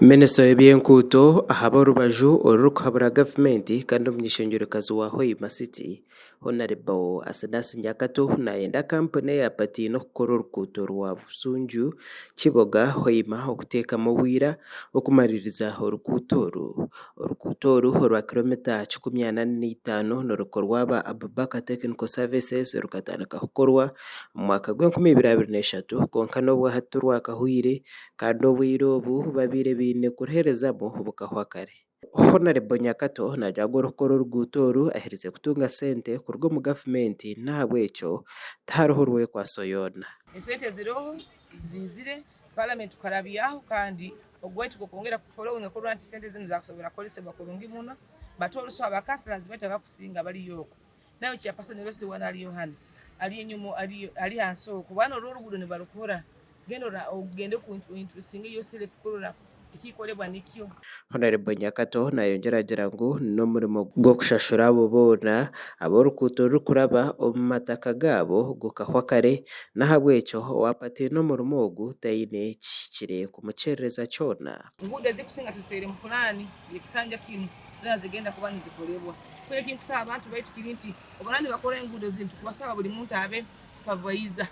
Minisita w'eby'enguuto ahabw'orubaju orurikuhabura gavumenti kandi omuny'eishengyerokazi wa Hoima City, Honarebo Asenasi Nyakato nayenda kampuni eya Patiina okukora oruguuto rwa Busunju, Kiboga, Hoima okuteekamu obwira okumariiriza oruguuto oru. Oruguuto oru orwa kiromita 405 nirukorwa aba Abubaker Technical Services rukatandika kukorwa omu mwaka gw'enkumi ibiri abiri n'eshatu kwonka n'obwahati tirwakahwaire Kandi obwire obu babaire baine kuruheerezamu bukahwa kare. Honarebo Nyakato naagira ngu orikukora oruguuto oru aherize kutunga sente kuruga omu gavumenti n'ahabw'ekyo tihariho rwekwaso yoona. Esente ziriho ziizire, paramenti tukarabyaho kandi ogwaitu gw'okwongera kufolowinga kurora nti sente zinu zakusobora kukoresebwa kurungi muno but also aba councillors baitu abakusinga bariyo oku. Nawe chairperson Rose wana ariyo hanu ari enyuma ari hansi okwo boona oru oruguudo nibarukora genda ogende oku interestinge yourself kurora ekikorebwa nikyo. Honarebo Nyakato nayongyera agira ngu n'omurimo gw'okushashura abo boona abu orukuuto rurikuraba omu mataka gaabo gukahwa kare n'ahabw'ekyo owaaba ataine omurimo ogu taine kihikire kumukyerereza kyona. Enguudo ezikusinga tuziteire mu pulaani y'ekisanja kinu zoona zigenda kuba nizikorebwa. Kwo ekinkusaba abantu baitu kiri nti obu nibakora enguudo zinu tukubasaba buri muntu abe supervisor,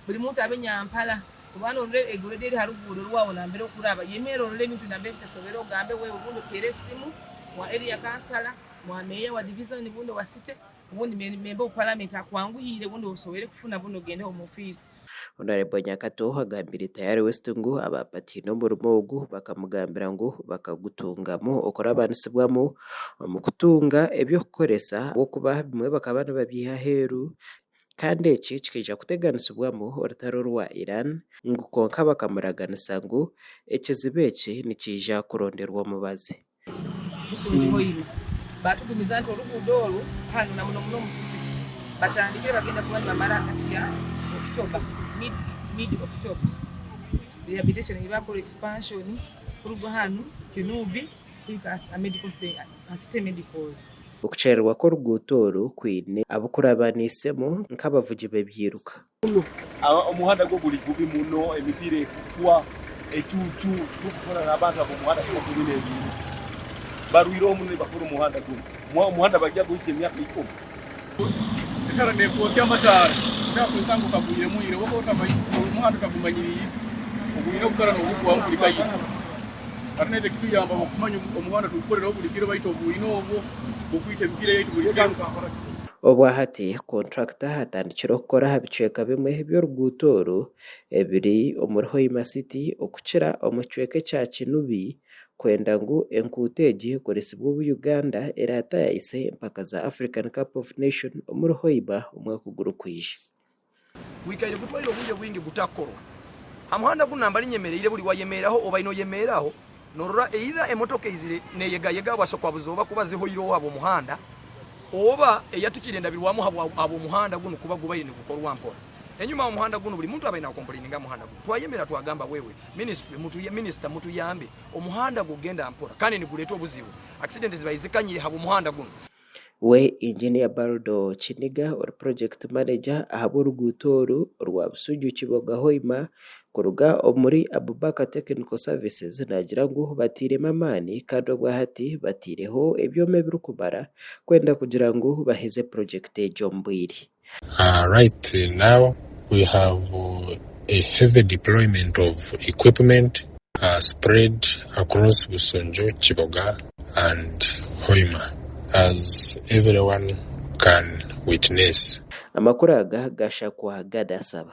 buri muntu abe nyampala oba norora egrade eri ha ruguudo rwawe nambere okuraba yemerra orole ebintu nambere bitasobere ogambe wewe obundi oteere esimu wa area councillor, wa meeya wa division bundi owa city obundi member of parliament akwanguhiire obundi osobore kufuna bundi ogende omu ofiisi. Honarebo Nyakato agambire Tayari West ngu aba bataine omurimo ogu bakamugambira ngu bakagutungamu okurabanisibwamu omu kutunga eby'okukoresa ahabw'okuba bimwe bakaba nibabiiha aheeru kandi eki kikaija kuteganisibwamu orutaro rwa Iran ngu kwonka bakamuraganisa ngu ekizibu eki nikiija kuronderwa omubazi. Busunju Hoima baatugumiza nti oruguudo oru hanu na muno muno omu city batandikire bagenda kuba nibamara ahagati ya October, mid, mid October rehabilitation ei baakora expansion kuruga hanu Kinubi kuhika aha medical aha city medicals. Okukyererwa kw'oruguuto oru kwine abu kurabaniisemu nk'abavugi b'ebyiruka. Omuhanda gwo guri gubi muno, emipiira ekufwa, ecuucu, titurikukora n'abantu ab'omuhanda gunu guri n'ebintu. Barwireho muno nibakora omuhanda gunu. Omuhanda barya guhikya emyaka ikumi. Ekara nekwokya amataara okakozesa ngu okagwiremu ira oba omuhanda otagumanyiriire ogwine okukara nogugwamu buri kaire. Hati naitwe ekituyamba okumanya omuhanda tugukoreraho buri kiro baitu obwine obwo bukwita emipiira yaitu buri kiro. Obwahati kontrakita atandikire okukora aha bicweka bimwe by'oruguuto oru ebiri omuri Hoima City okukira omu kicweka ekya Kinubi kwenda ngu enkuuto egi ekoresibwe obu Uganda eraatayayise empaka za African Cup of Nation omuri Hoima omwaka ogurikwija. Gwikaire gutwaire obwire bwingi gutakukorwa. Ha muhanda gunu nambari nyemereire buri wayemeeraho obaire noyemeeraho norora either emotoka eizire neyegayega habwa sokwabuzoba kuba zihoireho habw'omuhanda oba eyatikiire endabirwamu habw'omuhanda gunu kuba gubaire nigukorwa mpora. Enyuma omuhanda gunu buri muntu abaire nakompuleininga aha muhanda gunu. Twayemera twagamba wewe ministry minisita mutuyambe omuhanda gugenda mpora kandi nigureeta obuzibu. Accident zibaire zikanyire habw'omuhanda gunu. We Engineer Baldo Kiniga ori Project Manager ahabw'oruguuto oru orwa Busujju Kiboga Hoima kuruga omuri Abubaker Technical Services naagira ngu batairemu amaani kandi obwahati bataireho ebyoma ebirikumara kwenda kugira ngu baheze purojekiti egi omu bwire. Right now we have a heavy deployment of equipment spread across Busunju, Kiboga and Hoima as everyone can witness. Amakuru aga gashakwa Gad Asaba.